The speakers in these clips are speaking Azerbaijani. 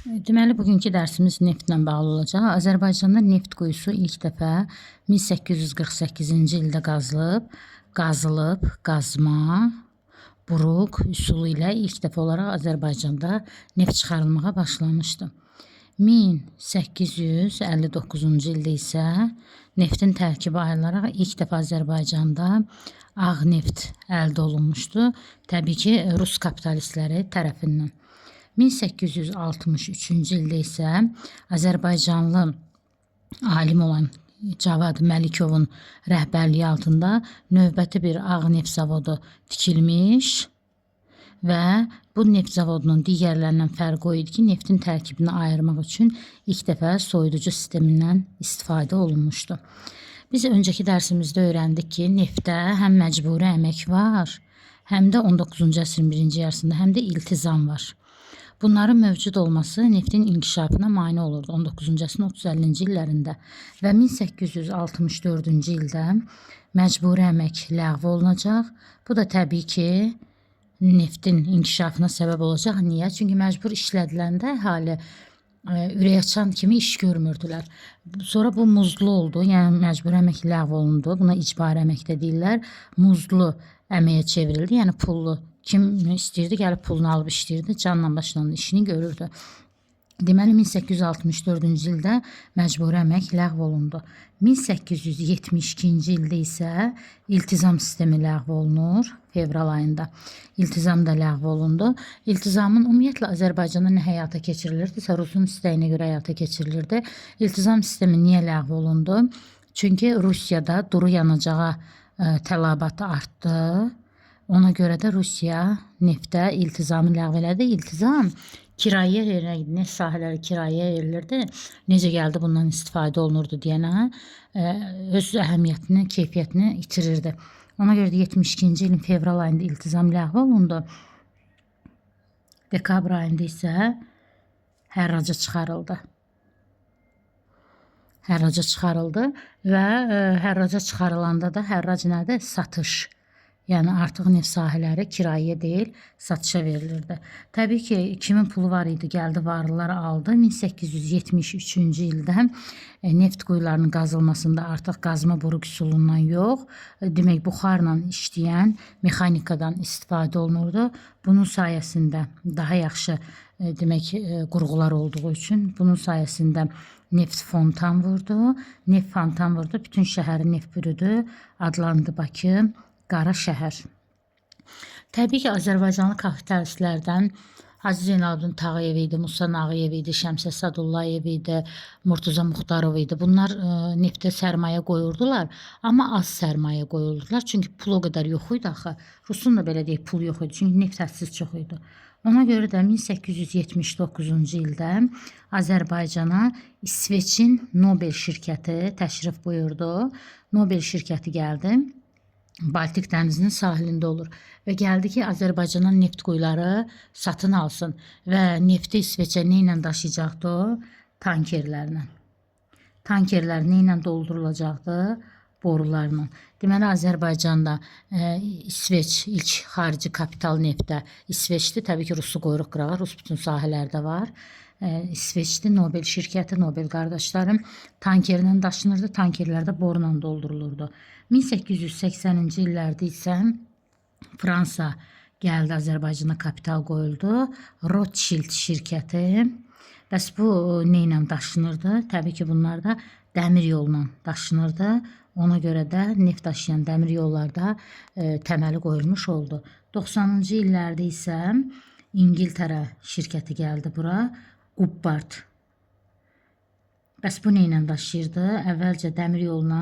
Deməli, bugünkü dərsimiz neftlə bağlı olacaq. Azərbaycanda neft quyusu ilk dəfə 1848-ci ildə qazılıb, qazma, buruq üsulu ilə ilk dəfə olaraq Azərbaycanda neft çıxarılmağa başlamışdı. 1859-cu ildə isə neftin tərkibi ayrılaraq ilk dəfə Azərbaycanda ağ neft əldə olunmuşdu. Təbii ki, rus kapitalistləri tərəfindən. 1863-cü ildə isə Azərbaycanlı alim olan Cavad Məlikovun rəhbərliyi altında növbəti bir ağ neft zavodu tikilmiş və bu neft zavodunun digərlərindən fərqi o idi ki, neftin tərkibini ayırmaq üçün ilk dəfə soyuducu sistemindən istifadə olunmuşdu. Biz öncəki dərsimizdə öyrəndik ki, neftdə həm məcburi əmək var, həm də 19-cu əsrin birinci yarısında, həm də iltizam var. Bunların mövcud olması neftin inkişafına mane olurdu 19-cu əsrin 30-50-ci illərində və 1864-cü ildə məcburi əmək ləğv olunacaq. Bu da təbii ki, neftin inkişafına səbəb olacaq. Niyə? Çünki məcbur işlədiləndə əhali ürək açan kimi iş görmürdülər. Sonra bu muzlu oldu. Yəni məcburi əmək ləğv olundu. Buna icbari əmək də deyirlər. Muzlu əməyə çevrildi. Yəni pullu. Kim istəyirdi, gəlib pulunu alıb işləyirdi, canla başla işini görürdü. Deməli 1864-cü ildə məcburi əmək ləğv olundu. 1872-ci ildə isə iltizam sistemi ləğv olunur fevral ayında. İltizam da ləğv olundu. İltizamın ümumiyyətlə Azərbaycanda nə həyata keçirilirdisə, Rusun istəyinə görə həyata keçirilirdi. İltizam sistemi niyə ləğv olundu? Çünki Rusiyada duru yanacağa tələbatı artdı. Ona görə də Rusiya neftə iltizamı ləğv elədi. İltizam kirayə verilirdi, neft sahələri kirayə verilirdi. Necə gəldi bundan istifadə olunurdu deyənə öz əhəmiyyətini, keyfiyyətini itirirdi. Ona görə də 72-ci ilin fevral ayında iltizam ləğv olundu. Dekabr ayında isə hərraca çıxarıldı. Hərraca çıxarıldı və hərraca çıxarılanda da hərrac nədir? Satış. Yəni artıq neft sahələri kirayə deyil, satışa verilirdi. Təbii ki, kimin pulu var idi, gəldi varlılar aldı. 1873-cü ildə neft quyularının qazılmasında artıq qazma buruq üsulundan yox, demək buxarla işləyən mexanikadan istifadə olunurdu. Bunun sayəsində daha yaxşı demək qurğular olduğu üçün bunun sayəsində neft fontan vurdu. Neft fontan vurdu. Bütün şəhəri neft bürüdü. Adlandı Bakı. Qara şəhər. Təbii ki, Azərbaycanlı kapitalistlərdən Hacı Zeynalabdin Tağıyev idi, Musa Nağıyev idi, Şəmsi Sədullayev idi, Murtuza Muxtarov idi. Bunlar neftə sərmayə qoyurdular, amma az sərmayə qoyurdular. Çünki pul o qədər yox idi axı. Rusun da belə deyək, pul yox idi. Çünki neft hədsiz çox idi. Ona görə də 1879-cu ildə Azərbaycana İsveçin Nobel şirkəti təşrif buyurdu. Nobel şirkəti gəldi. Baltik dənizinin sahilində olur və gəldi ki, Azərbaycandan neft quyuları satın alsın və nefti İsveçə nə ilə daşıyacaqdı o? Tankerlərlə. Tankerlər nə ilə doldurulacaqdı? Borularla. Deməli, Azərbaycanda İsveç ilk xarici kapital neftdə İsveçdir. Təbii ki, Rusu qoyuruq qırağa. Rus bütün sahələrdə var. İsveçli Nobel şirkəti, Nobel qardaşlarım tankerlə daşınırdı. Tankerlər də borla doldurulurdu. 1880-ci illərdə isə Fransa gəldi Azərbaycana kapital qoyuldu. Rothschild şirkəti. Bəs bu nə ilə daşınırdı? Təbii ki, bunlar da dəmir yolla daşınırdı. Ona görə də neft daşıyan dəmir yollarda təməli qoyulmuş oldu. 90-cı illərdə isə İngiltərə şirkəti gəldi bura. Qubbard. Bəs bu nə ilə daşıyırdı? Əvvəlcə dəmir yolla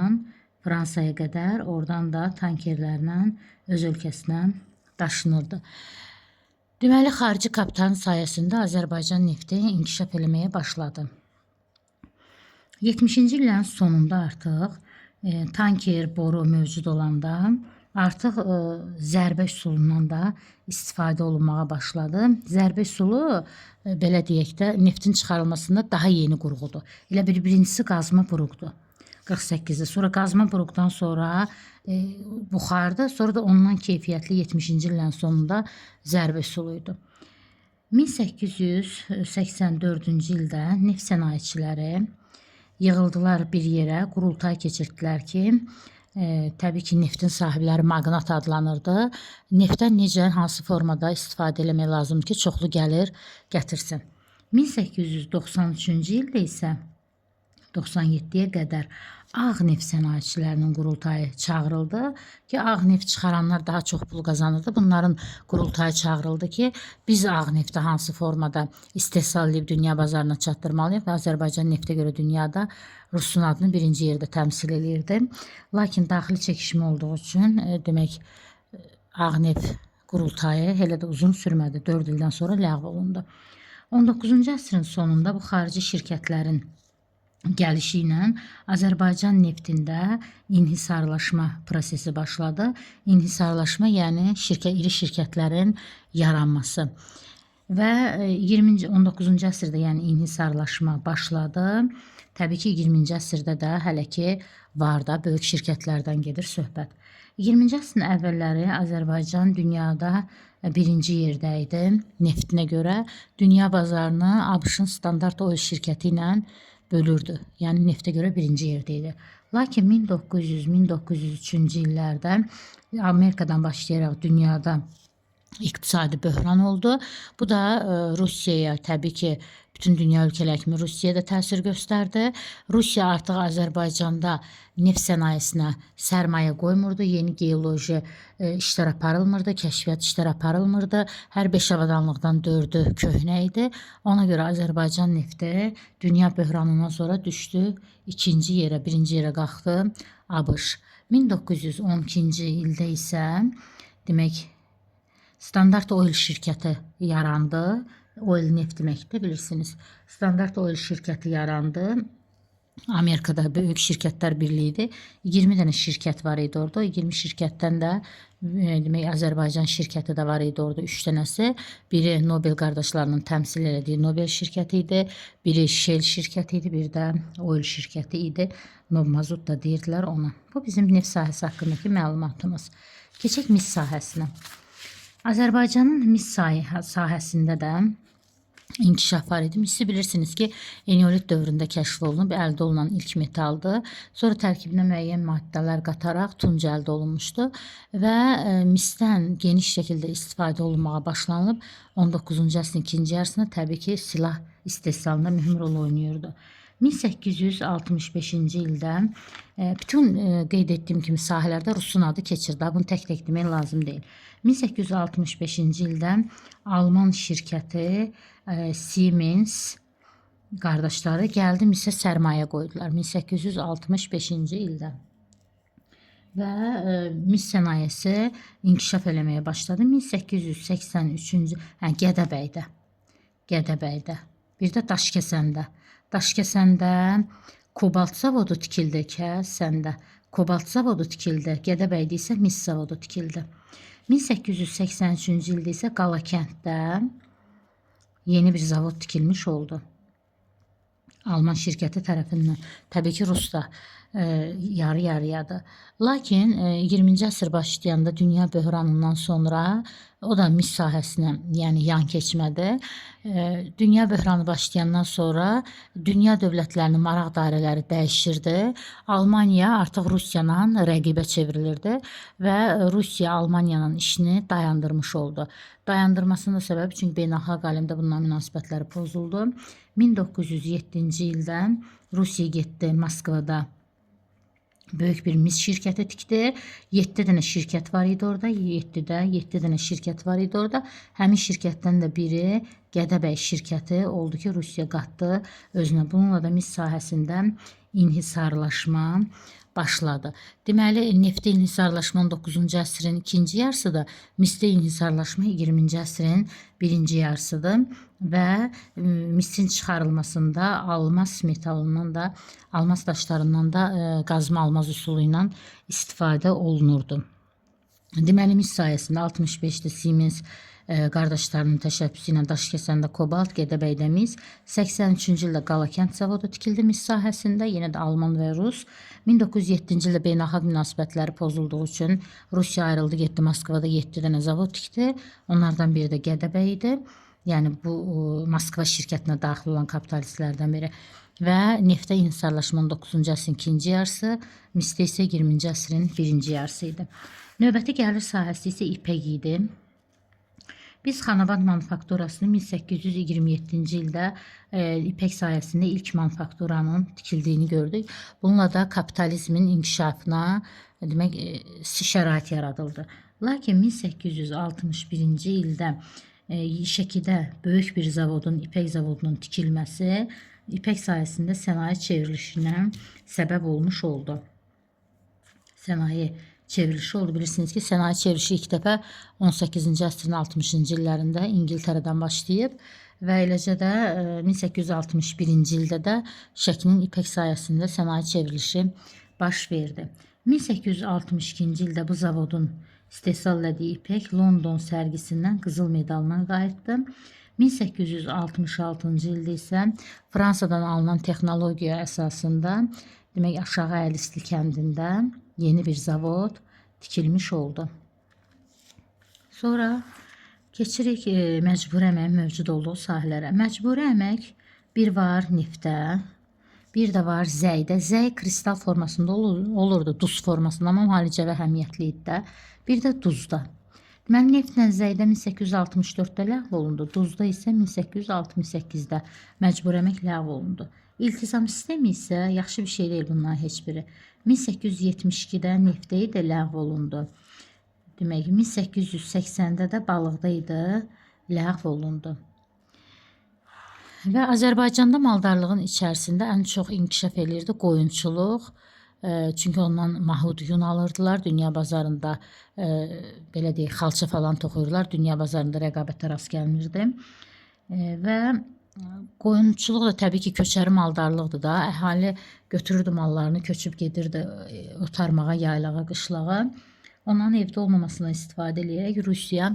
Fransaya qədər, oradan da tankerlərlə öz ölkəsinə daşınırdı. Deməli, xarici kapitalın sayəsində Azərbaycan nefti inkişaf eləməyə başladı. 70-ci illərin sonunda artıq tanker, boru mövcud olanda artıq zərbə üsulundan da istifadə olunmağa başladı. Zərbə üsulu belə deyək də neftin çıxarılmasında daha yeni qurğudur. Elə bir birincisi qazma buruqdur. 48-də. Sonra qazma buruqdan sonra buxardı. Sonra da ondan keyfiyyətli 70-ci illərin sonunda zərbə üsulu idi. 1884-cü ildə neft sənayeçiləri yığıldılar bir yerə, qurultay keçirtdilər ki, təbii ki, neftin sahibləri maqnat adlanırdı. Neftdən necə, hansı formada istifadə eləmək lazımdır ki, çoxlu gəlir gətirsin. 1893-cü ildə isə 97-yə qədər ağ neft sənayeçilərinin qurultayı çağırıldı ki, ağ neft çıxaranlar daha çox pul qazanırdı. Bunların qurultayı çağırıldı ki, biz ağ nefti hansı formada istehsal edib dünya bazarına çatdırmalıyıq və Azərbaycan neftə görə dünyada Rusun adını birinci yerdə təmsil eləyirdi. Lakin daxili çəkişmə olduğu üçün demək ağ neft qurultayı elə də uzun sürmədi. 4 ildən sonra ləğv olundu. 19-cu əsrin sonunda bu xarici şirkətlərin gəlişi ilə Azərbaycan neftində inhisarlaşma prosesi başladı. İnhisarlaşma, yəni iri şirkətlərin yaranması. Və 19-cu əsrdə, yəni inhisarlaşma başladı. Təbii ki, 20-ci əsrdə də hələ ki var da, böyük şirkətlərdən gedir söhbət. 20-ci əsrin əvvəlləri Azərbaycan dünyada birinci yerdə idi neftinə görə. Dünya bazarını ABŞ-ın Standart Oil şirkəti ilə bölürdü. Yəni neftə görə birinci yerdə idi. Lakin 1900-1903-cü illərdə Amerikadan başlayaraq dünyada iqtisadi böhran oldu. Bu da Rusiyaya, təbii ki, bütün dünya ölkələri kimi Rusiyaya da təsir göstərdi. Rusiya artıq Azərbaycanda neft sənayesinə sərmayə qoymurdu. Yeni geoloji işlər aparılmırdı, kəşfiyyat işlər aparılmırdı. Hər 5 avadanlıqdan 4-ü köhnə idi. Ona görə Azərbaycan nefti dünya böhranından sonra düşdü ikinci yerə, birinci yerə qalxdı ABŞ. 1912-ci ildə isə demək Standart Oil şirkəti yarandı. Oil neft deməkdir, bilirsiniz. Standart Oil şirkəti yarandı. Amerikada böyük şirkətlər birliyi idi. 20 dənə şirkət var idi orada. O 20 şirkətdən də demək Azərbaycan şirkəti də var idi orada 3 dənəsi. Biri Nobel qardaşlarının təmsil elədiyi Nobel şirkəti idi, biri Shell şirkəti idi, bir də Oil şirkəti idi. Nobmazut da deyirdilər ona. Bu bizim neft sahəsi haqqındakı məlumatımız. Keçək mis sahəsinə. Azərbaycanın mis sahəsində də inkişaf var idi. Misi bilirsiniz ki, eneolit dövründə kəşf olunub, əldə olunan ilk metaldır. Sonra tərkibinə müəyyən maddələr qataraq tunc əldə olunmuşdu və misdən geniş şəkildə istifadə olunmağa başlanılıb. 19-cu əsrin ikinci yarısında təbii ki, silah istehsalında mühüm rol oynayırdı. 1865-ci ildə bütün qeyd etdiyim kimi sahələrdə Rusun adı keçir. Daha bunu tək-tək demək lazım deyil. 1865-ci ildə Alman şirkəti Siemens qardaşları gəldi misə sərmayə qoydular 1865-ci ildə. Və mis sənayesi inkişaf eləməyə başladı 1883-cü, hə, Gədəbəydə. Gədəbəydə. Bir də Daşkəsəndə. Daşkəsəndə kobalt zavodu tikildi, Kəsəndə. Kobalt zavodu tikildi. Gədəbəydə isə mis zavodu tikildi. 1883-cü ildə isə Qalakənddə yeni bir zavod tikilmiş oldu. Alman şirkəti tərəfindən. Təbii ki, Rus da yarı-yarıyadır. Lakin 20-ci əsr başlayanda dünya böhranından sonra o da mis sahəsinə, yəni yan keçmədi. Dünya böhranı başlayandan sonra dünya dövlətlərinin maraq dairələri dəyişirdi. Almaniya artıq Rusiya ilə rəqibə çevrilirdi və Rusiya Almaniyanın işini dayandırmış oldu. Dayandırmasının da səbəbi çünki beynəlxalq aləmdə bunların münasibətləri pozuldu. 1907-ci ildə Rusiya getdi Moskvada böyük bir mis şirkəti tikdi. 7 dənə şirkət var idi orada. 7-də 7 dənə şirkət var idi orada. Həmin şirkətdən də biri Gədəbəy şirkəti oldu ki, Rusiya qatdı özünə. Bununla da mis sahəsində inhisarlaşma başladı. Deməli, neftdə inhisarlaşma 19-cu əsrin ikinci yarısıdır. Misdə inhisarlaşma 20-ci əsrin birinci yarısıdır və misin çıxarılmasında almas metalından da, almas daşlarından da qazma almaz üsulu ilə istifadə olunurdu. Deməli, mis sayəsində 65-də Siemens qardaşlarının təşəbbüsü ilə Daşkəsəndə kobalt, Gədəbəydə mis, 83-cü ildə Qalakənd zavodu tikildi mis sahəsində, yenə də Alman və Rus. 1907-ci ildə beynəlxalq münasibətləri pozulduğu üçün Rusiya ayrıldı, getdi Moskvada 7 dənə zavod tikdi. Onlardan biri də Gədəbəy idi. Yəni bu Moskva şirkətinə daxil olan kapitalistlərdən biri və neftə inhisarlaşma 19-cu əsrin ikinci yarısı, misdə isə 20-ci əsrin birinci yarısı idi. Növbəti gəlir sahəsi isə ipək idi. Biz Xanabad manufakturasını 1827-ci ildə ipək sahəsində ilk manufakturanın tikildiyini gördük. Bununla da kapitalizmin inkişafına demək şərait yaradıldı. Lakin 1861-ci ildə Şəkidə böyük bir zavodun, ipək zavodunun tikilməsi ipək sahəsində sənaye çevrilişinə səbəb olmuş oldu. Sənaye çevrilişi oldu. Bilirsiniz ki, sənaye çevrilişi ilk dəfə 18-ci əsrin 60-cı illərində İngiltərədən başlayıb və eləcə də 1861-ci ildə də Şəkinin ipək sahəsində sənaye çevrilişi baş verdi. 1862-ci ildə bu zavodun istehsal elədiyi ipək London sərgisindən qızıl medalla qayıtdı. 1866-cı ildə isə Fransadan alınan texnologiya əsasında demək Aşağı Əlistli kəndində yeni bir zavod tikilmiş oldu. Sonra keçirik məcburi əməyin mövcud olduğu sahələrə. Məcburi əmək bir var neftdə, bir də var zəydə. Zəy kristal formasında olurdu, duz formasında, amma müalicəvi əhəmiyyətli idi də. Bir də duzda. Deməli, neftlə zəydə 1864-də ləğv olundu, duzda isə 1868-də məcburi əmək ləğv olundu. İltizam sistemi isə yaxşı bir şey deyil bunların heç biri. 1872-də neftdə idi, ləğv olundu. Demək, 1880-də də balıqda idi, ləğv olundu. Və Azərbaycanda maldarlığın içərisində ən çox inkişaf eləyirdi qoyunçuluq. Çünki ondan mahud yun alırdılar. Dünya bazarında belə deyək, xalça falan toxuyurlar. Dünya bazarında rəqabətə rast gəlmirdi. Və qoyunçuluq da təbii ki, köçəri maldarlıqdır da. Əhali götürürdü mallarını, köçüb gedirdi otarmağa, yaylağa, qışlağa. Onların evdə olmamasından istifadə eləyərək Rusiya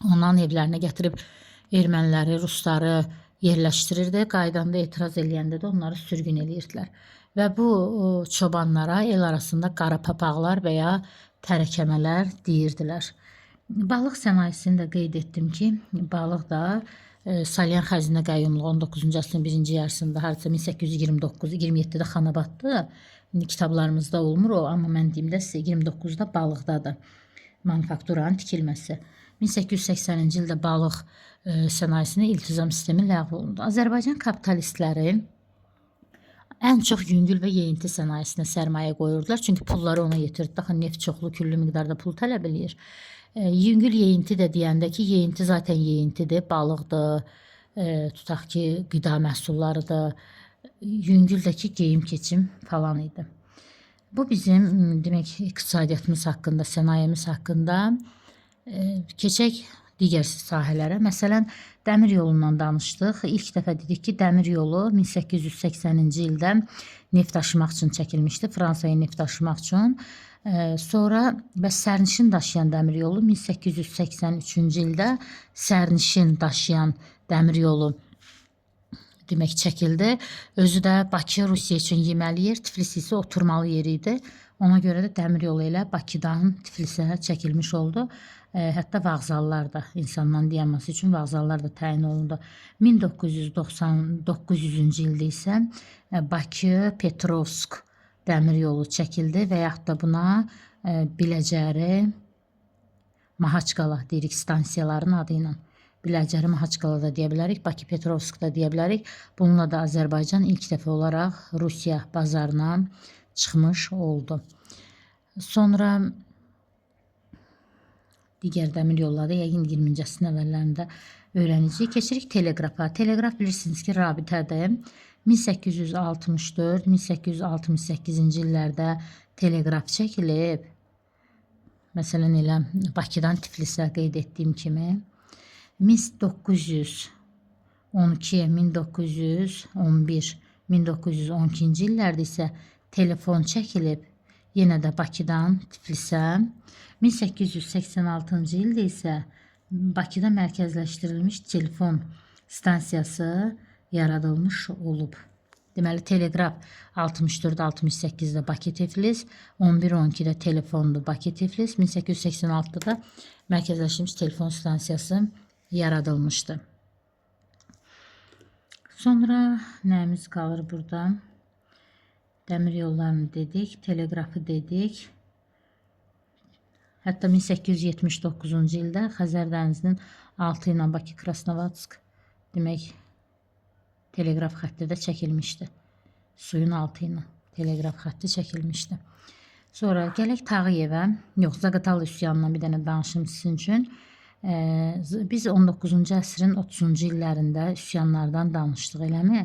onların evlərinə gətirib erməniləri, rusları yerləşdirirdi. Qaydanda etiraz eləyəndə də onları sürgün eləyirdilər. Və bu çobanlara el arasında qara papaqlar və ya tərəkəmələr deyirdilər. Balıq sənayesini də qeyd etdim ki, balıq da Salyan Xəzinə Qəyyumluğu 19-cu əsrin birinci yarısında, hardasa 1829-27-də Xanabaddır. İndi kitablarımızda olmur o, amma mən deyim də sizə 29-da balıqdadır manufakturanın tikilməsi. 1880-ci ildə balıq sənayesinə iltizam sistemi ləğv olundu. Azərbaycan kapitalistləri ən çox yüngül və yeyinti sənayesinə sərmayə qoyurdular. Çünki pulları ona yetirdi. Baxın, neft çoxlu küllü miqdarda pul tələb eləyir. Yüngül yeyinti də deyəndə ki, yeyinti zaten yeyintidir, balıqdır, tutaq ki, qida məhsullarıdır. Yüngül də ki, geyim keçim falan idi. Bu bizim demək iqtisadiyyatımız haqqında, sənayemiz haqqında. Keçək digər sahələrə. Məsələn, dəmir yolundan danışdıq. İlk dəfə dedik ki, dəmir yolu 1880-ci ildə neft daşımaq üçün çəkilmişdi. Fransaya neft daşımaq üçün. Sonra bəs sərnişin daşıyan dəmir yolu 1883-cü ildə sərnişin daşıyan dəmir yolu demək çəkildi. Özü də Bakı Rusiya üçün yeməli yer, Tiflis isə oturmalı yeri idi. Ona görə də dəmir yolu elə Bakıdan Tiflisə çəkilmiş oldu. Hətta vağzallar da insanların dayanması üçün vağzallar da təyin olundu. 1999-cu ildə isə Bakı Petrovsk dəmir yolu çəkildi və yaxud da buna Biləcəri Mahaçqala deyirik stansiyaların adı ilə. Biləcəri Mahaçqala da deyə bilərik, Bakı Petrovsk da deyə bilərik. Bununla da Azərbaycan ilk dəfə olaraq Rusiya bazarına çıxmış oldu. Sonra digər dəmir yolları yəqin 20-ci əsrin əvvəllərində öyrənəcəyik. Keçirik teleqrafa. Teleqraf bilirsiniz ki, rabitədir. 1864-1868-ci illərdə teleqraf çəkilib. Məsələn, elə Bakıdan Tiflisə qeyd etdiyim kimi 1912, 1911, 1912-ci illərdə isə telefon çəkilib. Yenə də Bakıdan Tiflisə. 1886-cı ildə isə Bakıda mərkəzləşdirilmiş telefon stansiyası yaradılmış olub. Deməli, teleqraf 64-68-də Bakı-Tiflis, 11-12-də telefondur Bakı-Tiflis, 1886-da da mərkəzləşdirilmiş telefon stansiyası yaradılmışdı. Sonra nəyimiz qalır burada? Dəmir yollarını dedik, teleqrafı dedik. Hətta 1879-cu ildə Xəzər dənizinin altı ilə Bakı-Krasnovodsk demək teleqraf xətti də çəkilmişdi. Suyun altı ilə teleqraf xətti çəkilmişdi. Sonra gələk Tağıyevə. Yox, Zaqatala üsyanından bir dənə danışım sizin üçün. Biz 19-cu əsrin 30-cu illərində üsyanlardan danışdıq, eləmi?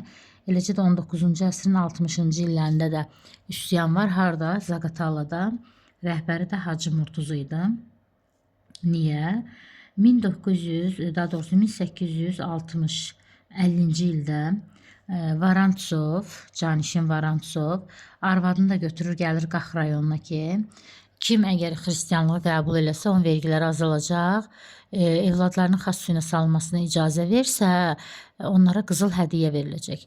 Eləcə də 19-cu əsrin 60-cı illərində də üsyan var. Harda? Zaqatalada. Rəhbəri də Hacı Murtuz idi. Niyə? 1900, daha doğrusu 1860 50-ci ildə Varantsov, Canişin Varantsov arvadını da götürür, gəlir Qax rayonuna ki, kim əgər xristianlığı qəbul eləsə, onun vergiləri azalacaq, evladlarının xas suyuna salınmasına icazə versə, onlara qızıl hədiyyə veriləcək.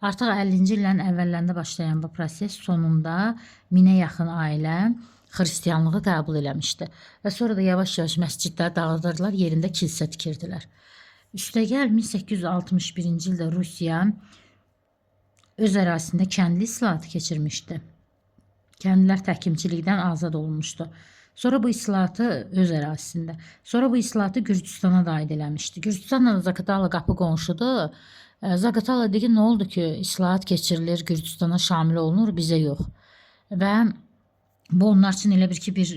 Artıq 50-ci illərin əvvəllərində başlayan bu proses sonunda 1000-ə yaxın ailə xristianlığı qəbul eləmişdi. Və sonra da yavaş-yavaş məscidləri dağıdırdılar, yerində kilsə tikirdilər. Üstəgəl 1861-ci ildə Rusiya öz ərazisində kəndli islahatı keçirmişdi. Kəndlilər təhkimçilikdən azad olunmuşdu. Sonra bu islahatı öz ərazisində. Sonra bu islahatı Gürcüstana da aid eləmişdi. Gürcüstanla da Zaqatala qapı qonşudur. Zaqatala dedi ki, nə oldu ki, islahat keçirilir, Gürcüstana şamil olunur, bizə yox. Və bu onlar üçün elə bir ki, bir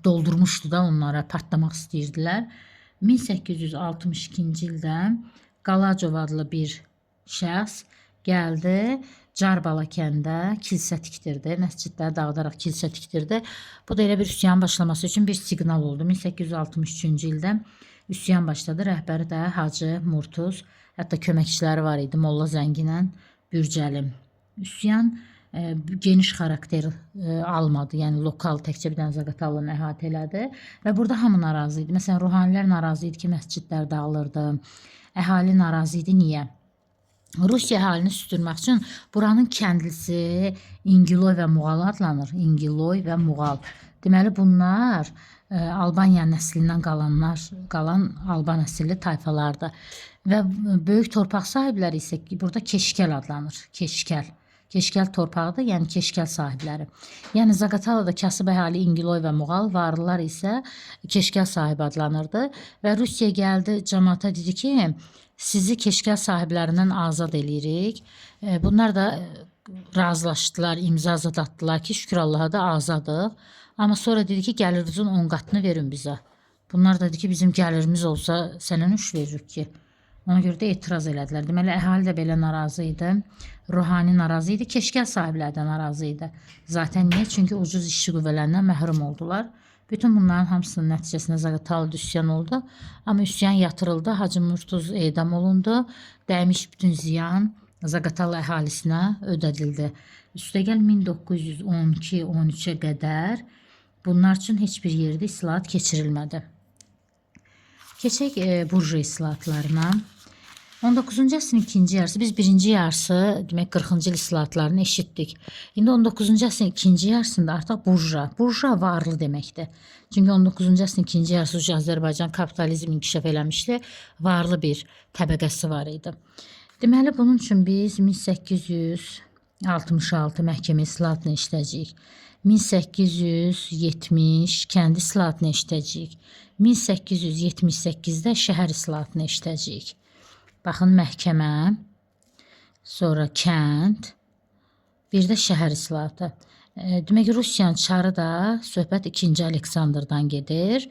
doldurmuşdu da onlara, partlamaq istəyirdilər. 1862-ci ildə Qalacov adlı bir şəxs gəldi, Carbala kəndə kilsə tikdirdi. Məscidləri dağıdaraq kilsə tikdirdi. Bu da elə bir üsyan başlaması üçün bir siqnal oldu. 1863-cü ildə üsyan başladı. Rəhbəri də Hacı Murtuz, hətta köməkçiləri var idi Molla Zənginlə Bürcəlim. Üsyan geniş xarakter almadı. Yəni lokal təkcə bir dənə Zaqatalanı əhatə elədi və burada hamı narazı idi. Məsələn, ruhanilər narazı idi ki, məscidlər dağılırdı. Əhali narazı idi. Niyə? Rusiya əhalini susturmaq üçün buranın kəndlisi İngiloy və Muğal adlanır. İngiloy və Muğal. Deməli bunlar Albaniya nəslindən qalan Alban əsilli tayfalardır. Və böyük torpaq sahibləri isə burada Keşkəl adlanır. Keşkəl. Keşkəl torpağıdır, yəni Keşkəl sahibləri. Yəni Zaqatalada kasıb əhali İngiloy və Muğal, varlılar isə Keşkəl sahibi adlanırdı. Və Rusiya gəldi cəmaata dedi ki, sizi Keşkəl sahiblərindən azad eləyirik. Bunlar da razılaşdılar, imza zad atdılar ki, şükür Allaha da azadıq. Amma sonra dedi ki, gəlirinizin 10 qatını verin bizə. Bunlar da dedi ki, bizim gəlirimiz olsa sənə nüş veririk ki. Ona görə də etiraz elədilər. Deməli, əhali də belə narazı idi. Ruhani narazı idi, Keşkəl sahibləri də narazı idi. Zaten niyə? Çünki ucuz işçi qüvvələrindən məhrum oldular. Bütün bunların hamısının nəticəsində Zaqatalada üsyan oldu. Amma üsyan yatırıldı. Hacı Murtuz edam olundu. Dəymiş bütün ziyan Zaqatala əhalisinə ödədildi. Üstəgəl 1912-13-ə qədər bunlar üçün heç bir yerdə islahat keçirilmədi. Keçək burja islahatlarına. 19-cu əsrin ikinci yarısı, biz birinci yarısı, demək 40-cı il islahatlarını eşitdik. İndi 19-cu əsrin ikinci yarısında artıq burja, burja varlı deməkdir. Çünki 19-cu əsrin ikinci yarısı Azərbaycan kapitalizm inkişaf eləmişdi, varlı bir təbəqəsi var idi. Deməli, bunun üçün biz 1866 məhkəmə islahatını işləyəcəyik. 1870 kənd islahatını işləyəcəyik. 1878-də şəhər islahatını işləyəcəyik. Baxın, məhkəmə, sonra kənd, bir də şəhər islahatı. Demək, Rusiyanın çarı da söhbət 2-ci Aleksandrdan gedir.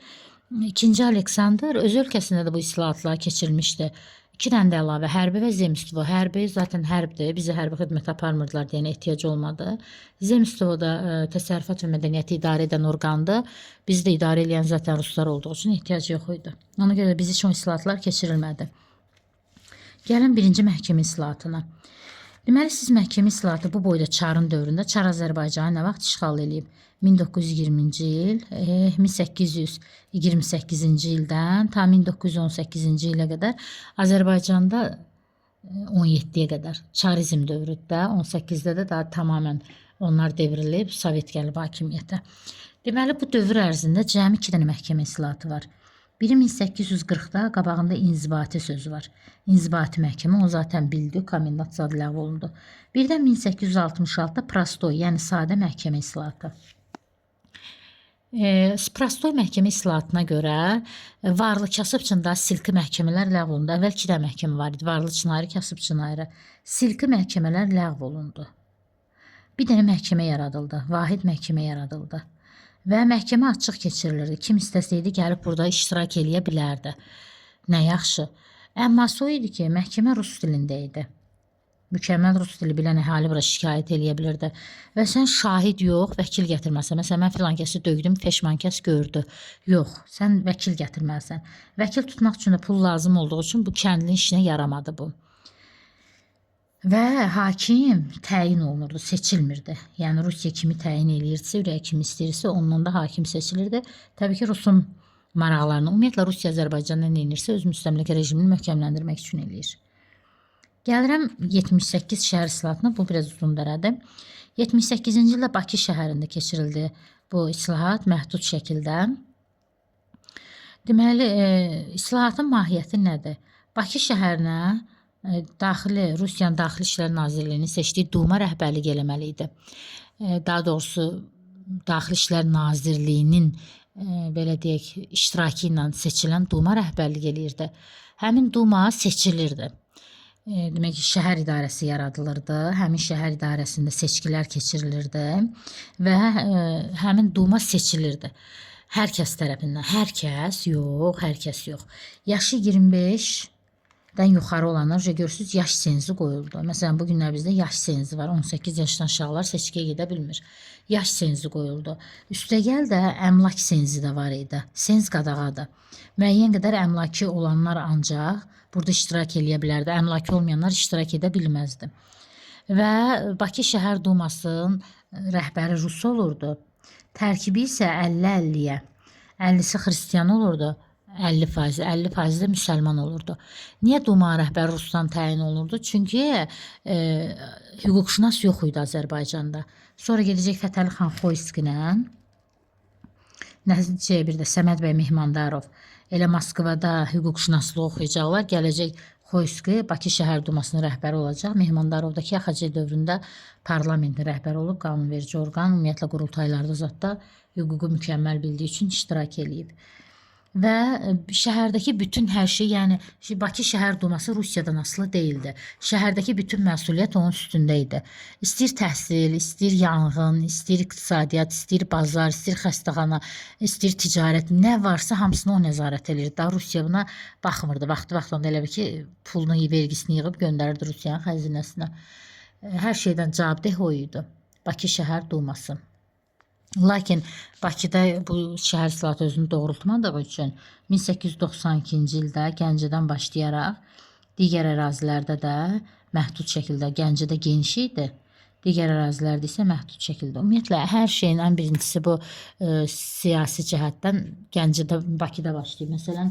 2-ci Aleksandr öz ölkəsində də bu islahatlar keçirilmişdi. 2 dənə də əlavə hərbi və zemstvo. Hərbi zaten hərbdir. Bizə hərbi xidmət aparmırdılar deyənə ehtiyac olmadı. Zemstvo da təsərrüfat və mədəniyyəti idarə edən orqandır. Bizi də idarə eləyən zaten ruslar olduğu üçün ehtiyac yox idi. Ona görə biz üçün o islahatlar keçirilmədi. Gəlin birinci məhkəmə islahatına. Deməli, siz məhkəmə islahatı bu boyda Çarın dövründə Çar Azərbaycanı nə vaxt işğal eləyib? 1920-ci il, 1828-ci ildən ta 1918-ci ilə qədər Azərbaycanda 17-yə qədər Çarizm dövrüdür də, 18-də də daha tamamilə onlar devrilib, Sovet gəlib hakimiyyətə. Deməli, bu dövr ərzində cəmi 2 dənə məhkəmə islahatı var. Biri 1840-da qabağında inzibati sözü var. İnzibati məhkəmə, o zaten bildi, komendant zad ləğv olundu. Birdən 1866-da prostoy, yəni sadə məhkəmə islahatı. Prostoy məhkəmə islahatına görə varlı kasıb üçün daha silki məhkəmələr ləğv olundu. Əvvəl 2 də məhkəmə var idi. Varlı üçün ayrı, kasıb üçün ayrı. Silki məhkəmələr ləğv olundu. Bir dənə məhkəmə yaradıldı. Vahid məhkəmə yaradıldı. Və məhkəmə açıq keçirilirdi. Kim istəsəydi gəlib burada iştirak eləyə bilərdi. Nə yaxşı. Əmması o idi ki, məhkəmə rus dilində idi. Mükəmməl rus dili bilən əhali bura şikayət eləyə bilirdi. Və sən şahid yox, vəkil gətirməlisən. Məsələn, mən filan kəsi döydüm, peşman kəs gördü. Yox, sən vəkil gətirməlisən. Vəkil tutmaq üçün də pul lazım olduğu üçün bu kəndlinin işinə yaramadı bu. Və hakim təyin olunurdu, seçilmirdi. Yəni Rusiya kimi təyin eləyirdisə, ürəyi kimi istəyirsə, ondan da hakim seçilirdi. Təbii ki, Rusun maraqlarını, ümumiyyətlə Rusiya Azərbaycanda nə edirsə, öz müstəmləkə rejimini möhkəmləndirmək üçün eləyir. Gəlirəm 78 şəhər islahatına, bu biraz uzun dərədir. 78-ci ildə Bakı şəhərində keçirildi bu islahat məhdud şəkildə. Deməli, islahatın mahiyyəti nədir? Bakı şəhərinə daxili Rusiyanın Daxili İşlər Nazirliyinin seçdiyi Duma rəhbərlik eləməli idi. Daha doğrusu Daxili İşlər Nazirliyinin belə deyək, iştirakı ilə seçilən Duma rəhbərlik eləyirdi. Həmin Duma seçilirdi. Demək ki, şəhər idarəsi yaradılırdı. Həmin şəhər idarəsində seçkilər keçirilirdi və həmin Duma seçilirdi. Hər kəs tərəfindən. Hər kəs yox, hər kəs yox. Yaşı 25-dən yuxarı olanlar, görürsüz, yaş senzi qoyuldu. Məsələn, bu günlər bizdə yaş senzi var. 18 yaşdan aşağılar seçkiyə gedə bilmir. Yaş senzi qoyuldu. Üstəgəl də əmlak senzi də var idi. Sens qadağadır. Müəyyən qədər əmlakı olanlar ancaq burada iştirak eləyə bilərdi. Əmlakı olmayanlar iştirak edə bilməzdi. Və Bakı şəhər Dumasının rəhbəri rus olurdu. Tərkibi isə 50-50-yə. 50-si xristian olurdu. 50%, 50% də müsəlman olurdu. Niyə Duma rəhbəri Rusdan təyin olunurdu? Çünki hüquqşünas yox idi Azərbaycanda. Sonra gedəcək Fətəli xan Xoyski-lə, bir də Səməd bəy Mehmandarov elə Moskvada hüquqşünaslıq oxuyacaqlar. Gələcək Xoyski Bakı şəhər Dumasının rəhbəri olacaq. Mehmandarovdakı AXC dövründə parlamentin rəhbəri olub, qanunverici orqan, ümumiyyətlə qurultaylarda zətdə hüququ mükəmməl bildiyi üçün iştirak eləyib. Və şəhərdəki bütün hər şey, yəni Bakı şəhər Duması Rusiyadan asılı deyildi. Şəhərdəki bütün məsuliyyət onun üstündə idi. İstəyir təhsil, istəyir yanğın, istəyir iqtisadiyyat, istəyir bazar, istəyir xəstəxana, istəyir ticarət, nə varsa hamısını o nəzarət eləyirdi. Daha Rusiya buna baxmırdı. Vaxtı-vaxtında elə bil ki, pulunu, vergisini yığıb göndərirdi Rusiyanın xəzinəsinə. Hər şeydən cavabdeh o idi. Bakı şəhər Duması. Lakin Bakıda bu şəhər islahatı özünü doğrultmadığı üçün 1892-ci ildə Gəncədən başlayaraq digər ərazilərdə də məhdud şəkildə, Gəncədə geniş idi, digər ərazilərdə isə məhdud şəkildə. Ümumiyyətlə hər şeyin ən birincisi bu siyasi cəhətdən Gəncədə, Bakıda başlayır. Məsələn,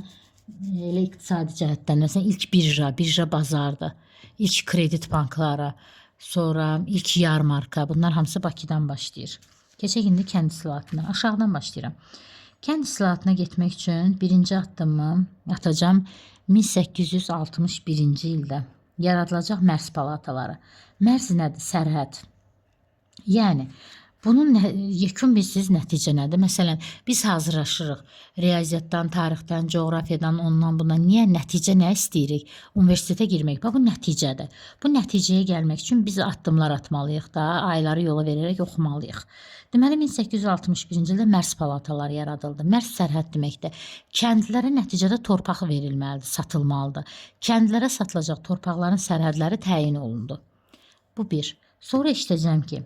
elə iqtisadi cəhətdən, məsələn, ilk birja, birja bazardır, ilk kredit bankları, sonra ilk yarmarka, bunlar hamısı Bakıdan başlayır. Keçək indi kənd islahatına. Aşağıdan başlayıram. Kənd islahatına getmək üçün birinci addımı atacağam 1861-ci ildə yaradılacaq mərz palataları. Mərz nədir? Sərhəd. Yəni bunun yekun bilsiz nəticə nədir? Məsələn, biz hazırlaşırıq riyaziyyatdan, tarixdən, coğrafiyadan, ondan bundan. Niyə? Nəticə nə istəyirik? Universitetə girmək. Bax, bu nəticədir. Bu nəticəyə gəlmək üçün biz addımlar atmalıyıq da, ayları yola verərək oxumalıyıq. Deməli, 1861-ci ildə mərz palataları yaradıldı. Mərz sərhəd deməkdir. Kəndlərə nəticədə torpaq verilməlidir, satılmalıdır. Kəndlərə satılacaq torpaqların sərhədləri təyin olundu. Bu bir. Sonra işləyəcəm ki,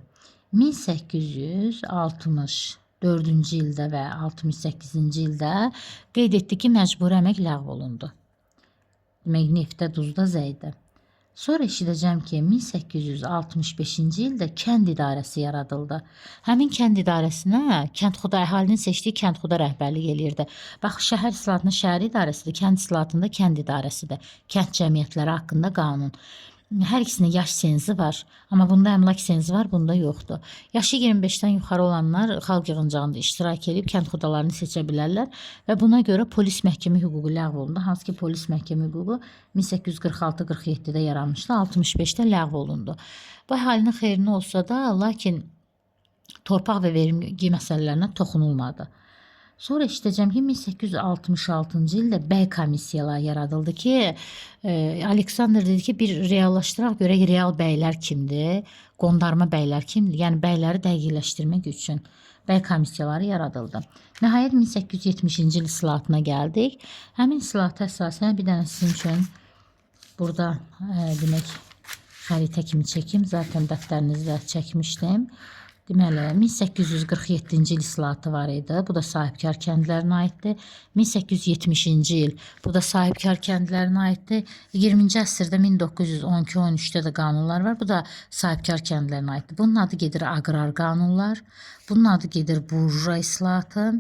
1864-cü ildə və 68-ci ildə qeyd etdi ki, məcburi əmək ləğv olundu. Demək, neftdə, duzda zəydi. Sonra eşidəcəm ki, 1865-ci ildə kənd idarəsi yaradıldı. Həmin kənd idarəsinə kəndxuda, əhalinin seçdiyi kəndxuda rəhbərlik eləyirdi. Bax, şəhər islahatında şəhər idarəsidir, kənd islahatında kənd idarəsidir. Kənd cəmiyyətləri haqqında qanun. Hər ikisinin yaş senzi var, amma bunda əmlak senzi var, bunda yoxdur. Yaşı 25-dən yuxarı olanlar xalq yığıncağında iştirak edib kənd xudalarını seçə bilərlər və buna görə polis məhkəmə hüququ ləğv olundu. Hansı ki, polis məhkəmə hüququ 1846-47-də yaranmışdı, 65-də ləğv olundu. Bu əhalinin xeyrinə olsa da, lakin torpaq və vergi məsələlərinə toxunulmadı. Sonra eşidəcəm ki, 1866-cı ildə bəy komissiyaları yaradıldı ki, Aleksandr dedi ki, bir reallaşdıraq görək real bəylər kimdir, qondarma bəylər kimdir? Yəni bəyləri dəqiqləşdirmək üçün bəy komissiyaları yaradıldı. Nəhayət 1870-ci il islahatına gəldik. Həmin islahata əsasən bir dənə sizin üçün burada demək xəritə kimi çəkim. Zaten dəftərinizdə çəkmişdim. Deməli, 1847-ci il islahatı var idi. Bu da sahibkar kəndlərinə aiddir. 1870-ci il bu da sahibkar kəndlərinə aiddir. 20-ci əsrdə 1912-13-də də qanunlar var. Bu da sahibkar kəndlərinə aiddir. Bunun adı gedir aqrar qanunlar. Bunun adı gedir burjua islahatı.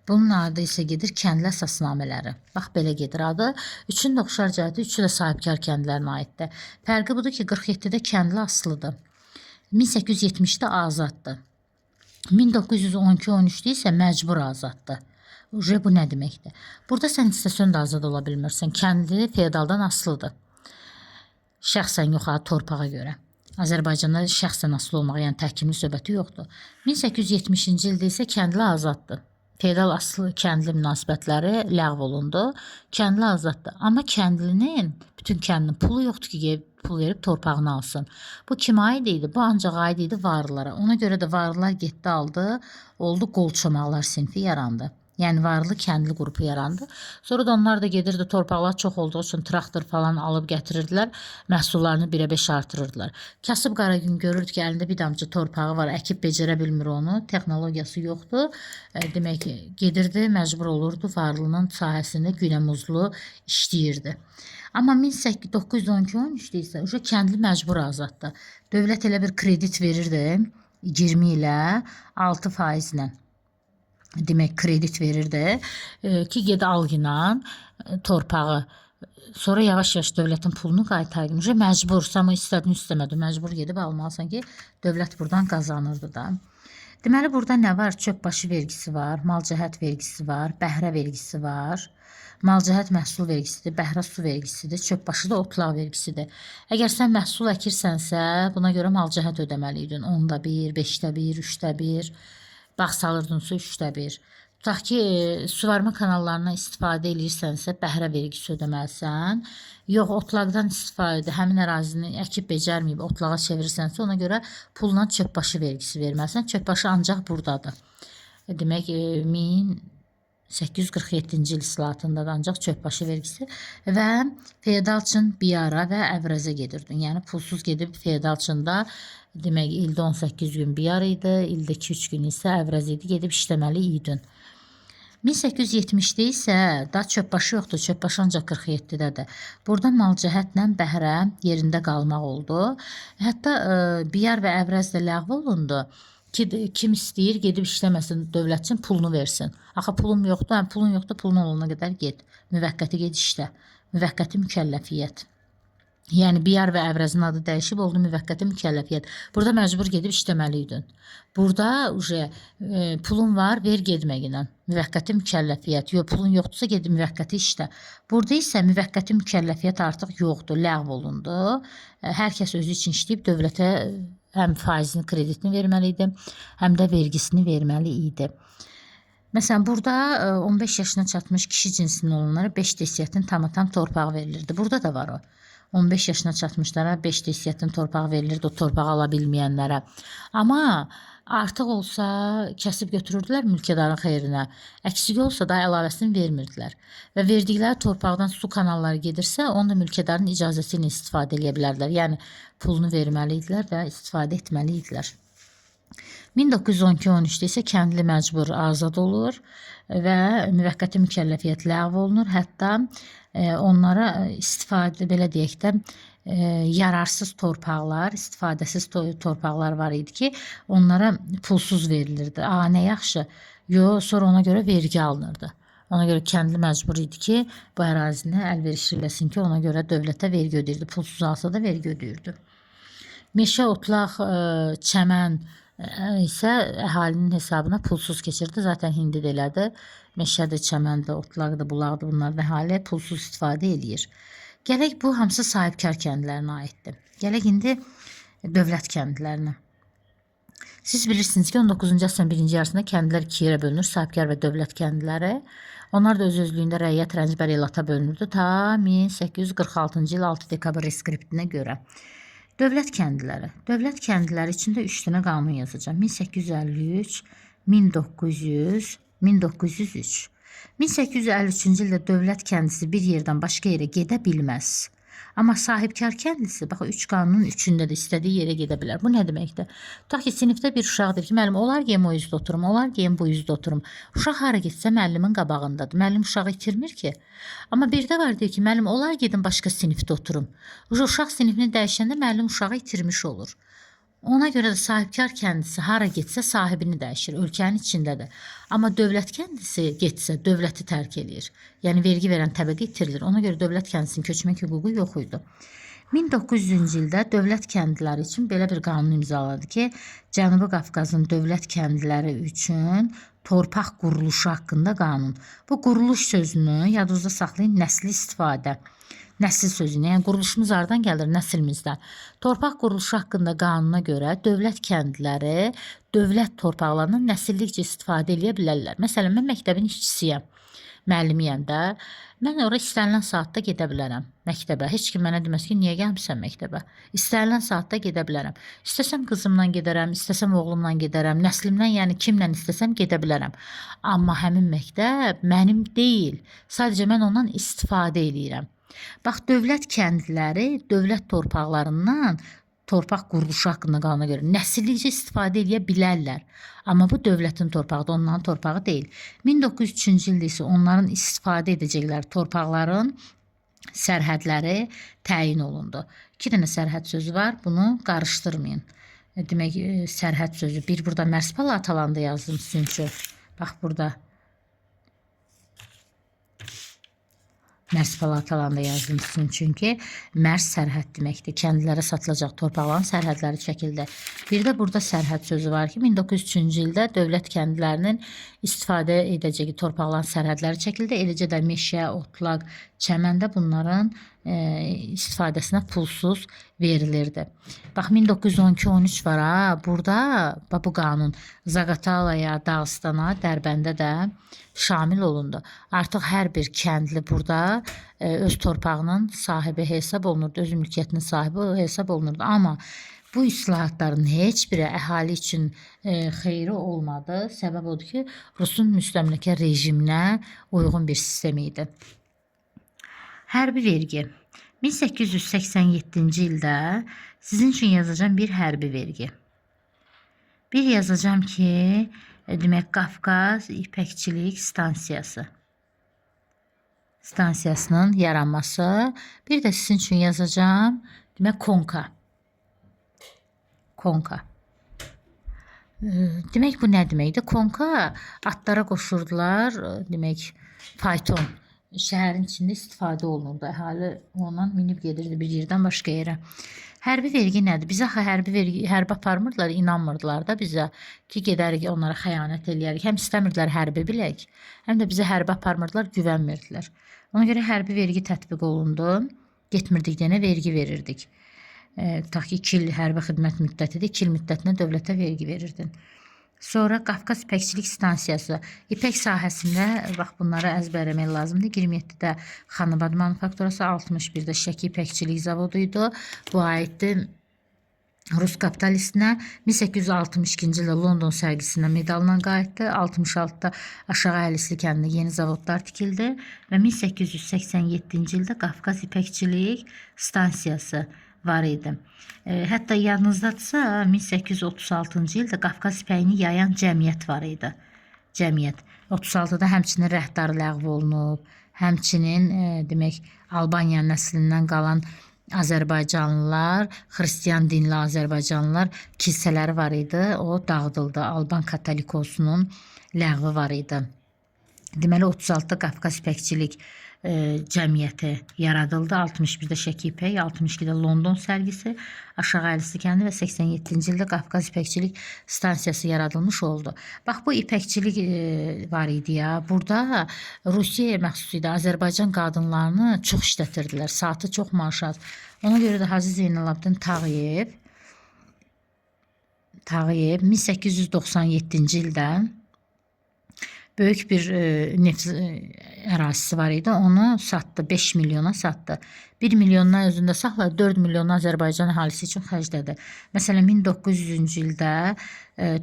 Bunun adı isə gedir kəndli əsasnamələri. Bax belə gedir adı. Üçünün də oxşar cəhəti, üçü də sahibkar kəndlərinə aiddir. Fərqi budur ki, 47-də kəndli asılıdır. 1870-də azaddır. 1912-13-də isə məcbur azaddır. Uje bu nə deməkdir? Burada sən istəsən də azad ola bilmirsən. Kəndli feodaldan asılıdır. Şəxsən yox ha, torpağa görə. Azərbaycanda şəxsən asılı olmağa, yəni təhkimli söhbəti yoxdur. 1870-ci ildə isə kəndli azaddır. Feodal asılı kəndli münasibətləri ləğv olundu. Kəndli azaddır. Amma kəndlinin, bütün kəndlinin pulu yoxdur ki, gedib pul verib torpağını alsın. Bu kimə aid idi? Bu ancaq aid idi varlılara. Ona görə də varlılar getdi aldı, oldu qolçomaqlar sinfi yarandı. Yəni varlı kəndli qrupu yarandı. Sonra da onlar da gedirdi torpaqlar çox olduğu üçün traktor falan alıb gətirirdilər, məhsullarını 1-ə 5 artırırdılar. Kasıb qara gün görürdü ki, əlində bir damcı torpağı var, əkib becərə bilmir onu, texnologiyası yoxdur. Demək ki, gedirdi, məcbur olurdu varlının sahəsində günəmuzlu işləyirdi. Amma 1912-13-də isə uje kəndli məcbur azaddır. Dövlət elə bir kredit verirdi 20 ilə 6 faizlə. Demək kredit verirdi ki, ged al inan torpağı. Sonra yavaş-yavaş dövlətin pulunu qaytar. Uje məcbursan, istədin, istəmədin, məcbur gedib almalısan ki, dövlət buradan qazanırdı da. Deməli burada nə var? Çöpbaşı vergisi var, malcəhət vergisi var, bəhrə vergisi var. Malcəhət məhsul vergisidir, bəhrə su vergisidir, çöpbaşı da otlaq vergisidir. Əgər sən məhsul əkirsənsə, buna görə malcəhət ödəməli idin. 10-da 1, 5-də 1, 3-də 1. Bağ salırdınsa 3-də 1. Tutaq ki, suvarma kanallarından istifadə eləyirsənsə, bəhrə vergisi ödəməlisən. Yox, otlaqdan istifadə, həmin ərazini əkib becərməyib otlağa çevirirsənsə, ona görə pulla çöpbaşı vergisi verməlisən. Çöpbaşı ancaq buradadır. Demək, 1847-ci il islahatında da ancaq çöpbaşı vergisi və feodal üçün biyara və əvrəzə gedirdin. Yəni pulsuz gedib feodal üçün demək ildə 18 gün biyar idi, ildə 2-3 gün isə əvrəz idi, gedib işləməli idin. 1870-də isə daha çöpbaşı yoxdur, çöpbaşı ancaq 47-dədir. Burada malcəhətlə bəhrə yerində qalmaq oldu. Hətta biyar və əvrəz də ləğv olundu. Ki, kim istəyir gedib işləməsin, dövlət üçün pulunu versin. Axı pulum yoxdur, hə, pulun yoxdur, pulun olana qədər get. Müvəqqəti get işlə. Müvəqqəti mükəlləfiyyət. Yəni biyar və əvrəzin adı dəyişib oldu müvəqqəti mükəlləfiyyət. Burada məcbur gedib işləməli idin. Burada uje pulun var, ver getməginə. Müvəqqəti mükəlləfiyyət. Yox, pulun yoxdursa get müvəqqəti işlə. Burada isə müvəqqəti mükəlləfiyyət artıq yoxdur, ləğv olundu. Hər kəs özü üçün işləyib dövlətə həm faizini, kreditini verməli idi, həm də vergisini verməli idi. Məsələn, burada 15 yaşına çatmış kişi cinsindən olanlara 5 desyatin tam-tam torpağı verilirdi. Burada da var o. 15 yaşına çatmışlara 5 desyatin torpağı verilirdi, o torpağı ala bilməyənlərə. Amma artıq olsa kəsib götürürdülər mülkədarın xeyrinə. Əksik olsa da əlavəsini vermirdilər. Və verdikləri torpaqdan su kanalları gedirsə, onu da mülkədarın icazəsi ilə istifadə edə bilərdilər. Yəni pulunu verməli idilər və istifadə etməli idilər. 1912-13-də isə kəndli məcbur azad olur və müvəqqəti mükəlləfiyyət ləğv olunur. Hətta onlara istifadə belə deyək də yararsız torpaqlar, istifadəsiz torpaqlar var idi ki, onlara pulsuz verilirdi. A, nə yaxşı. Yo, sonra ona görə vergi alınırdı. Ona görə kəndli məcbur idi ki, bu ərazini əlverişli eləsin ki, ona görə dövlətə vergi ödəyirdi. Pulsuz alsa da vergi ödəyirdi. Meşə, otlaq, çəmən isə əhalinin hesabına pulsuz keçirdi. Zaten indi də elədir. Meşədir, çəməndir, otlaqdır, bulaqdır, bunlardan əhali pulsuz istifadə eləyir. Gələk bu hamısı sahibkar kəndlərinə aiddir. Gələk indi dövlət kəndlərinə. Siz bilirsiniz ki, 19-cu əsrin birinci yarısında kəndlər iki yerə bölünür, sahibkar və dövlət kəndləri. Onlar da öz-özlüyündə rəiyyət, rəncbər elata bölünürdü ta 1846-cı il 6 dekabr reskriptinə görə. Dövlət kəndləri. Dövlət kəndləri içində 3 dənə qanun yazacağam. 1853, 1900, 1903. 1853-cü ildə dövlət kəndlisi bir yerdən başqa yerə gedə bilməz. Amma sahibkar kəndlisi, bax, 3 qanunun üçündə də istədiyi yerə gedə bilər. Bu nə deməkdir? Tutaq ki, sinifdə bir uşaq deyir ki, müəllim, olar geyim o üzdə oturum, olar geyim bu üzdə oturum. Uşaq hara getsə müəllimin qabağındadır. Müəllim uşağı itirmir ki. Amma bir də var deyir ki, müəllim, olar gedim başqa sinifdə oturum. Uşaq sinifini dəyişəndə müəllim uşağı itirmiş olur. Ona görə də sahibkar kəndlisi hara getsə sahibini dəyişir, ölkənin içindədir. Amma dövlət kəndlisi getsə dövləti tərk eləyir. Yəni vergi verən təbəqə itirilir. Ona görə dövlət kəndlisinin köçmək hüququ yox idi. 1900-cü ildə dövlət kəndliləri üçün belə bir qanun imzaladı ki, Cənubi Qafqazın dövlət kəndliləri üçün torpaq quruluşu haqqında qanun. Bu quruluş sözünü yadınızda saxlayın, nəsli istifadə. Nəsil sözünə, yəni quruluşumuz hardan gəlir? Nəslimizdən. Torpaq quruluşu haqqında qanuna görə dövlət kəndliləri dövlət torpaqlarından nəsillikcə istifadə eləyə bilərlər. Məsələn, mən məktəbin işçisiyəm, müəllimiyəm də. Mən ora istənilən saatda gedə bilərəm məktəbə. Heç kim mənə deməz ki, niyə gəlmisən məktəbə? İstənilən saatda gedə bilərəm. İstəsəm qızımla gedərəm, istəsəm oğlumla gedərəm, nəslimdən, yəni kimlə istəsəm gedə bilərəm. Amma həmin məktəb mənim deyil. Sadəcə mən ondan istifadə eləyirəm. Bax, dövlət kəndliləri dövlət torpaqlarından torpaq quruluşu haqqında qanuna görə nəsillikcə istifadə eləyə bilərlər. Amma bu dövlətin torpağıdır, onların torpağı deyil. 1903-cü ildə isə onların istifadə edəcəkləri torpaqların sərhədləri təyin olundu. 2 dənə sərhəd sözü var, bunu qarışdırmayın. Demək, sərhəd sözü bir burada Mərs palatalarında yazdım sizin üçün. Bax, burada Mərs palatalarında yazdım sizin üçün ki, Mərs sərhəd deməkdir. Kəndlilərə satılacaq torpaqların sərhədləri çəkildi. Bir də burada sərhəd sözü var ki, 1903-cü ildə dövlət kəndlilərinin istifadə edəcəyi torpaqların sərhədləri çəkildi. Eləcə də meşə, otlaq, çəməndə bunların istifadəsinə pulsuz verilirdi. Bax, 1912-13 var ha, burada bax, bu qanun Zaqatalaya, Dağıstana, Dərbəndə də şamil olundu. Artıq hər bir kəndli burada öz torpağının sahibi hesab olunurdu, öz mülkiyyətinin sahibi hesab olunurdu. Amma bu islahatların heç biri əhali üçün xeyri olmadı. Səbəb odur ki, Rusun müstəmləkə rejiminə uyğun bir sistem idi. Hərbi vergi. 1887-ci ildə sizin üçün yazacağam bir hərbi vergi. Bir yazacağam ki, demək, Qafqaz İpəkçilik stansiyasının yaranması. Bir də sizin üçün yazacağam, demək, Konka. Konka. Demək, bu nə deməkdir? Konka atlara qoşurdular, demək, fayton. Şəhərin içində istifadə olunurdu. Əhali ondan minib gedirdi bir yerdən başqa yerə. Hərbi vergi nədir? Bizə axı hərbi vergi, hərbi aparmırdılar, inanmırdılar da bizə ki, gedərik onlara xəyanət eləyərik. Həm istəmirdilər hərbi bilək, həm də bizə hərbi aparmırdılar, güvənmirdilər. Ona görə hərbi vergi tətbiq olundu. Getmirdik deyənə vergi verirdik. Tutaq ki, 2 il hərbi xidmət müddətidir. 2 il müddətinə dövlətə vergi verirdin. Sonra Qafqaz İpəkçilik stansiyası. İpək sahəsində bax bunları əzbərləmək lazımdır. 27-də Xanabad manufakturası, 61-də Şəki İpəkçilik zavodu idi. Bu aiddir Rus kapitalistinə. 1862-ci ildə London sərgisindən medalla qayıtdı. 66-da Aşağı Əhlisli kəndində yeni zavodlar tikildi və 1887-ci ildə Qafqaz İpəkçilik stansiyası var idi. Hətta yadınızdadırsa 1836-cı ildə Qafqaz ipəyini yayan cəmiyyət var idi. Cəmiyyət. 36-da həmçinin rəhdar ləğv olunub. Həmçinin demək, Albaniya nəslindən qalan Azərbaycanlılar, xristian dinli Azərbaycanlılar kilsələri var idi. O dağıdıldı. Alban katolikosunun ləğvi var idi. Deməli 36-da Qafqaz İpəkçilik cəmiyyəti yaradıldı. 61-də Şəki İpək, 62-də London sərgisi, Aşağı Əlisi kəndi və 87-ci ildə Qafqaz İpəkçilik stansiyası yaradılmış oldu. Bax bu ipəkçilik var idi ya. Burada Rusiyaya məxsus idi. Azərbaycan qadınlarını çox işlətirdilər. Saatı çox maaş az. Ona görə də Hacı Zeynalabdin Tağıyev 1897-ci ildə böyük bir neft ərazisi var idi. Onu satdı, 5 milyona satdı. 1 milyondan özündə saxladı, 4 milyonu Azərbaycan əhalisi üçün xərclədi. Məsələn, 1900-cü ildə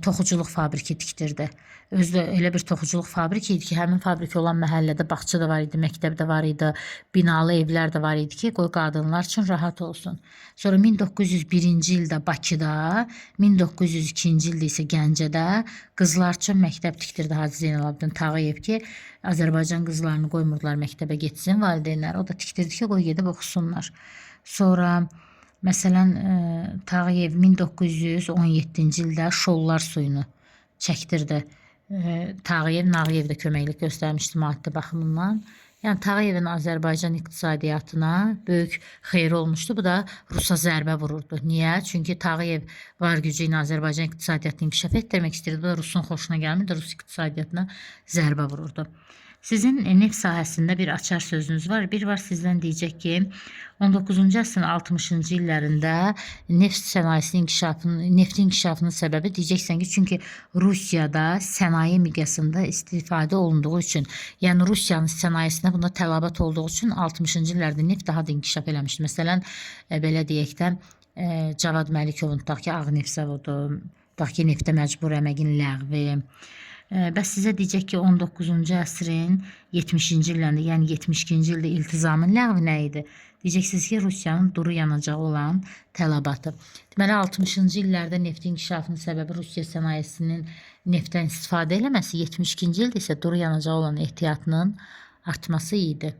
toxuculuq fabriki tikdirdi. Özü də elə bir toxuculuq fabriki idi ki, həmin fabrik olan məhəllədə bağça da var idi, məktəb də var idi, binalı evlər də var idi ki, qoy qadınlar üçün rahat olsun. Sonra 1901-ci ildə Bakıda, 1902-ci ildə isə Gəncədə qızlar üçün məktəb tikdirdi Hacı Zeynalabdin Tağıyev ki, Azərbaycan qızlarını qoymurdular məktəbə getsin valideynlər. O da tikdirdi ki, qoy gedib oxusunlar. Sonra məsələn Tağıyev 1917-ci ildə Şollar suyunu çəkdirdi. Tağıyev Nağıyev də köməklik göstərmişdi maddi baxımından. Yəni Tağıyevin Azərbaycan iqtisadiyyatına böyük xeyri olmuşdu. Bu da Rusa zərbə vururdu. Niyə? Çünki Tağıyev var gücü ilə Azərbaycan iqtisadiyyatını inkişaf etdirmək istəyirdi. Bu da Rusun xoşuna gəlmirdi. Rus iqtisadiyyatına zərbə vururdu. Sizin neft sahəsində bir açar sözünüz var. Bir var sizdən deyəcək ki, 19-cu əsrin 60-cı illərində neft sənayesinin inkişafının, neftin inkişafının səbəbi deyəcəksən ki, çünki Rusiyada sənaye miqyasında istifadə olunduğu üçün, yəni Rusiyanın sənayesinə bunda tələbat olduğu üçün 60-cı illərdə neft daha da inkişaf eləmişdi. Məsələn, belə deyək də, Cavad Məlikovun tutaq ki, Ağ neft zavodu, tutaq ki, neftə məcbur əməyin ləğvi. Bəs sizə deyəcək ki, 19-cu əsrin 70-ci illərində, yəni 72-ci ildə iltizamın ləğvi nə idi? Deyəcəksiniz ki, Rusiyanın duru yanacağı olan tələbatı. Deməli, 60-cı illərdə neftin inkişafının səbəbi Rusiya sənayesinin neftdən istifadə eləməsi, 72-ci ildə isə duru yanacağı olan ehtiyatının artması idi.